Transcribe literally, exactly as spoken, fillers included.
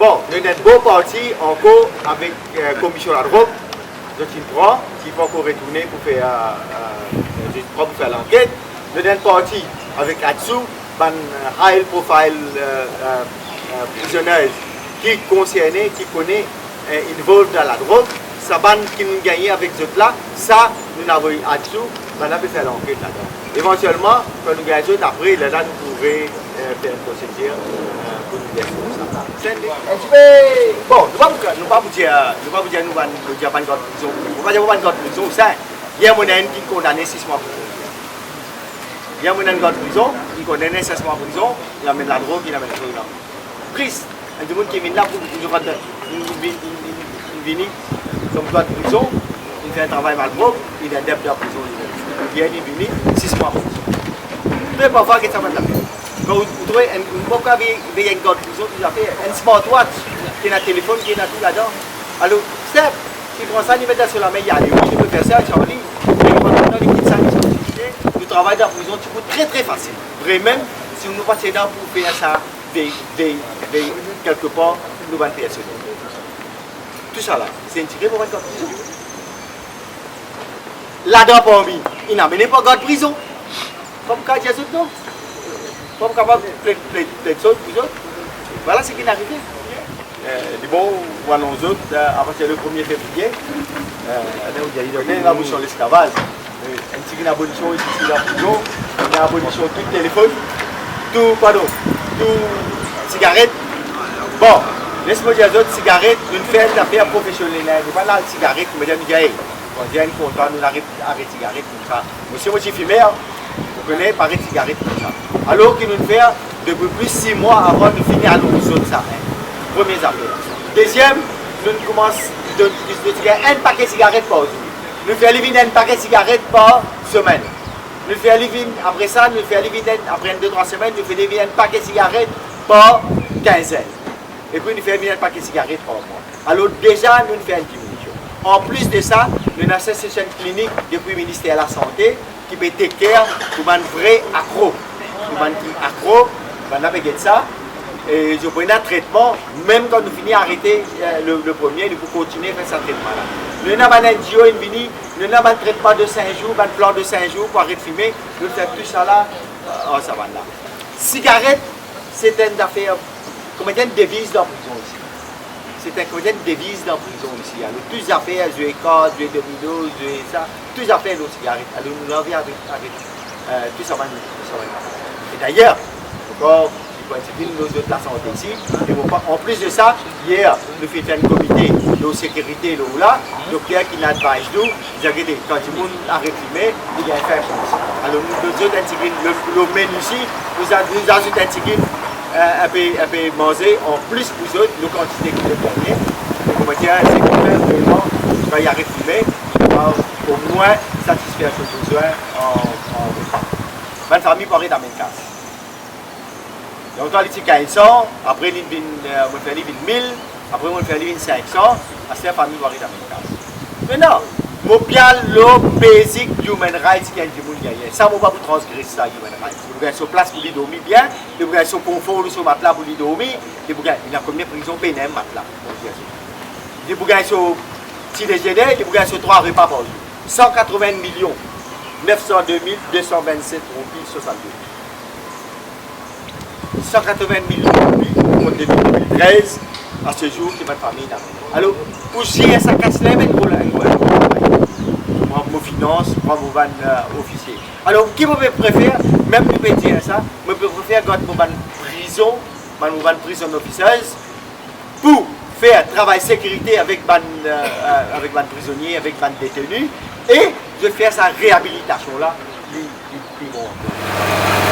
Bon, nou ena enn bon parti ankor avek, eh, Komisyon Ladrog. Zot inn pran, zot pa ankor retourne pou fer, eh, eh, zot inn pran pou fer lanket. Nou ena enn parti avek ATSOU, bann, eh, high profile, eh, eh, eh, prisoners ki konserne, ki kone, eh, involved dan ladrog. Sa bann ki nou gagne avek zot la, sa nou avoy ATSOU, bann la pe fer lanket ladan. Evantielman, kan nou gagn zot, apre, lerla nou pou re, eh, fer enn prosedir, eh, pou nou gagn sa. Enn tipe, bon, nou pa pou, nou pa pou dir, nou pa pou dir nou bann, nou dir bann gard prizon. Nou pa dir bann gard prizon, sa, yer mo ena enn ki kondane sis mwa prizon. Yer mo ena enn gard prizon, ki kondane sis mwa prizon, li amenn ladrog, li amenn ladrog, li amenn. Tris, enn dimoun ki vinn la pou, pou, pou, pou, pou vini kom gard prizon, li fer enn travay malprop, li indep dan prizon li mem. Yer li vini, sis mwa prizon. Me parfwa, get sa bann zafer. Kan ou, ou trouve enn, ou pa kav vey, vey enn gard prizon, tou zafer, enn smartwatch, ki ena telefonn, ki ena tou ladan. Alor, sinp, li pran sa, li met dan so lame, li ale. Wi, li pe fer sa, Charlie. Me pandan li kit sa, li sorti. Nou travay dan prizon, ti kout tre, tre fasil. Vremem, si nou pa ti ena pou fer sa, vey, vey, vey, kelkepar, nou bann personel. Tousala, se enn tigre pou bann gard prizon. Ladan parmi, inn amenn par gard prizon. Pa pou kav dir zot non. Pa pou kapav pled, pled, pled zot pou zot. Vwala seki inn arive. Eh, li bon, ou anons zot, eh, apartir le premie fevriye, eh, ena labolision lesklavaz. Eh, enn tigit abolision, enn tigit abolision, ena abolision tou telefonn, tou, pardon, tou sigaret. Bon, les mo dir zot, sigaret, nou fer zafer profesionel, nou pa al sigaret, nou dir, nou dir, ey, nou dir enn kontra, nou aret, aret sigaret koumsa. Mo osi mo ti fimer, ou kone, pa aret sigaret koumsa. Alor ki nou fer, depi plis sis mwa avan nou fini anons zot sa, hein. Premie zafer. Deziem, nou koumans donn, nou ti gagn enn paket sigaret par zour. Nou fer li vinn enn paket sigaret par semenn. Nou fer li vinn, apre sa, nou fer li vinn enn, apre enn de trwa semenn, nou fer li vinn enn paket sigaret par kinzenn. Epi nou fer vinn enn paket sigaret par mwa. Alor deza, nou fer enn diminision. Anplis de sa, nou ena sertenn klinik depi Minister Lasante ki pe take care pou bann vre akro. Pou bann ki akro, bann la pe get sa. E zot pou ena tretman, mem kan nou fini arete, eh, le, le premie, nou pou kontigne fer sa tretman la. Nou ena bann NGO inn vini, nou ena bann tretman de senk zour, bann plan de senk zour pou aret fime, nou fer tousala, eh, ar sa bann la. Sigaret, se enn zafer, kouma dir, enn deviz dan prizon isi. Se enn, kouma dir, enn deviz dan prizon isi. Alor, tou zafer, zwe kart, zwe domino, zwe sa, tou zafer lor sigaret. Alor, nou anvi aret, aret, eh, tou sa bann, tou sa bann. E dayer, ankor, li pou enn tigit lor zot lasante isi. E bon, pa, anplis de sa, yer, nou finn fer enn komite lor sekirite, lor la, dokter ki inn advise nou, li dir, gete, kan dimoun aret fime, li gagn fim plis. Alor, nou donn zot enn tigit, lor, lor meni isi, nou a, nou azout enn tigit, eh, enpe, enpe manze anplis pou zot, lor kantite ki zot gagne. E kouma dir, se ki fer vreman, kan li aret fime, li kapav omwin satisfer so bizwin an, an repa. Bann fami pou aret amenn kas. Lontan li ti kinz san, apre li vinn, eh, mo fer li vinn mil, apre mo fer li vinn sink san, aster fami pou aret amenn kas. Me non, mo pe al lor basic human rights ki enn dimoun gagne. Sa mo pa pou transgres sa, human rights. Li pou gagn so plas pou li dormi bien, li pou gagn so konfor lor so matla pou li dormi, li pou gagn, ena konbien prizon pena enn matla? Li pou gagn so ti dezene, li pou gagn so trwa repa par zour. San katrovin milion nef san de mil de san vinn-set roupi swasannde. San katrovin milion roupi ant de mil trez a se zour ki bann fami la. Alor, pou zer sa kas la, enn gro, enn gro, enn gro travay. Pran mo finans, pran mo bann, eh, ofisie. Alor, ki mo pe prefer, mem nou pe dir sa, mo pe prefer gard mo bann prizon, bann, mo bann prison officers, pou fer travay sekirite avek bann, eh, eh, avek bann prizonie, avek bann deteni, e zot fer sa reabilitasion la pli, pli, pli bon ankor.